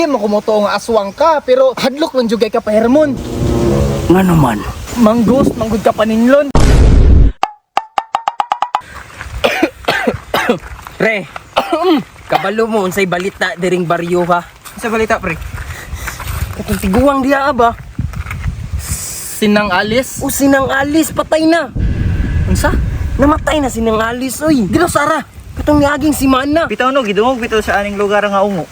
Dili mo kumutuo nga aswang ka, pero hadlok man jud kay ka pahermon. Nga naman. Manggos, manggod ka paninlon. Pre, kabalo mo unsay balita diring baryo ha. Sa balita, pre. Katong tiguang diha ba? Sinang Alice? O sinang Alice patay na. Unsa? Namatay na sinang Alice oy. Dito Sara. Katong niaging si Mana. Bitaw no, gidungog bitaw sa aning lugar nga ungo.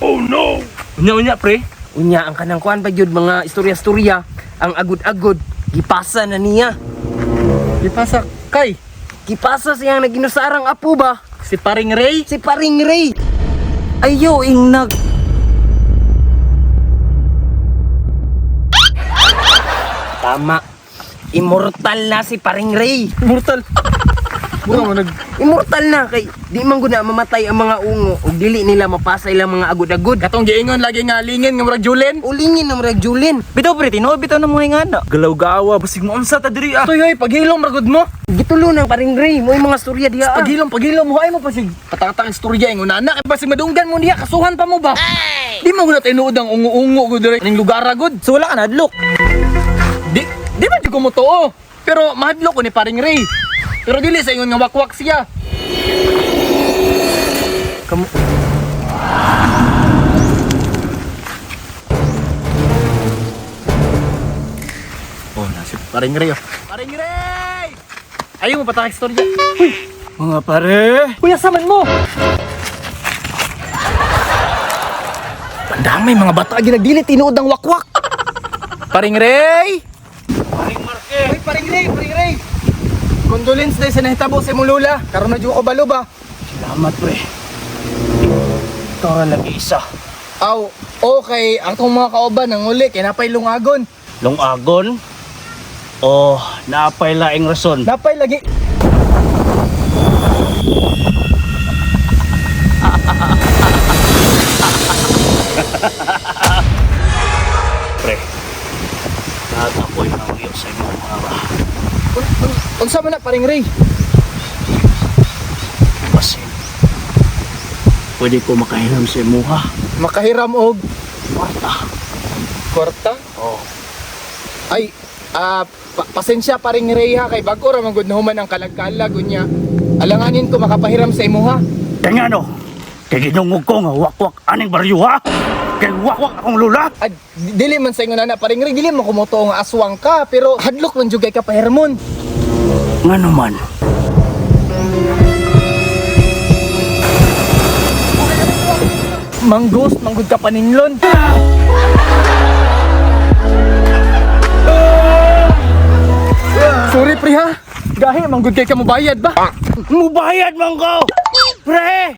Unya-unya, pre. Unya ang kanang kuan ba gyud mga istorya-istorya ang agud-agud gipasa na niya. Gipasa kay Gipasa siyang naginusarang apo ba? si Paring Ray. Si Paring Ray. Ayo, ingnag. Tama. Immortal na si Paring Ray. Immortal. Mura mo nag Immortal na kay di man gud na mamatay ang mga ungo ug dili nila mapasa ilang mga agud-agud. Katong giingon lagi nga lingin nga murag Julen. Ulingin na murag Julin. Bitaw pre, tinuod bitaw na mga ingana. Galaw-gawa, basig mo unsa ta diri ah. Toy hoy, paghilom ra gud mo. Gitulo ng Paring Ray mo mga storya diha. ah. Paghilom, paghilom mo ay mo pasig. Patakatang istorya ingon ana kay basig madunggan mo niya kasuhan pa mo ba? Di mo gud tinuod ang ungo-ungo gud diri ning lugar ra gud. So wala ka nadlok. Di di man jud ko motoo. Pero mahadlok ko ni Paring Ray. Pero dili sa ingon nga wakwak siya. Kamu. Oh, nasib Paring Ray. Oh. Paring Ray! Ayaw mo patak istorya. Mga pare. Kuya, saman mo! Pandamay mga bata ginagdili tinuod ang wakwak. Paring Ray! Paring Marke. Uy, Paring Ray, Paring Ray! Condolence dahil sa nahitabo sa imong lula. Karon na jud ko balo ba? Salamat pre. Ikaw ra lagi isa. Aw, okay, ang tong mga kauban ang uli kay napay lungagon. Lungagon. Oh, naapay laing rason. Napay lagi. Pre. Lahat ako'y mangyo sa imong mga ba. Unsa man na Paring Ray? Basin. Pwede ko makahiram sa imuha. Makahiram og Kwarta. kwarta. Oh. Ay, pasensya Paring Ray ha kay bag-o ra man gud nahuman ang kalag-kalag unya. Alanganin ko makapahiram sa imuha. Kaya nga no, kay ginungog ko nga wakwak aning baryo ha. Kay wakwak akong lula. Ad, dili man sa ingon ana Paring Ray, dili man kumutuo nga aswang ka, pero hadlok man jud kay ka pahermon. Nga naman. Manggos, manggod ka paninlon. Sorry pre ha. Gahi, manggod kay ka mobayad ba? Mubayad man ko! Pre!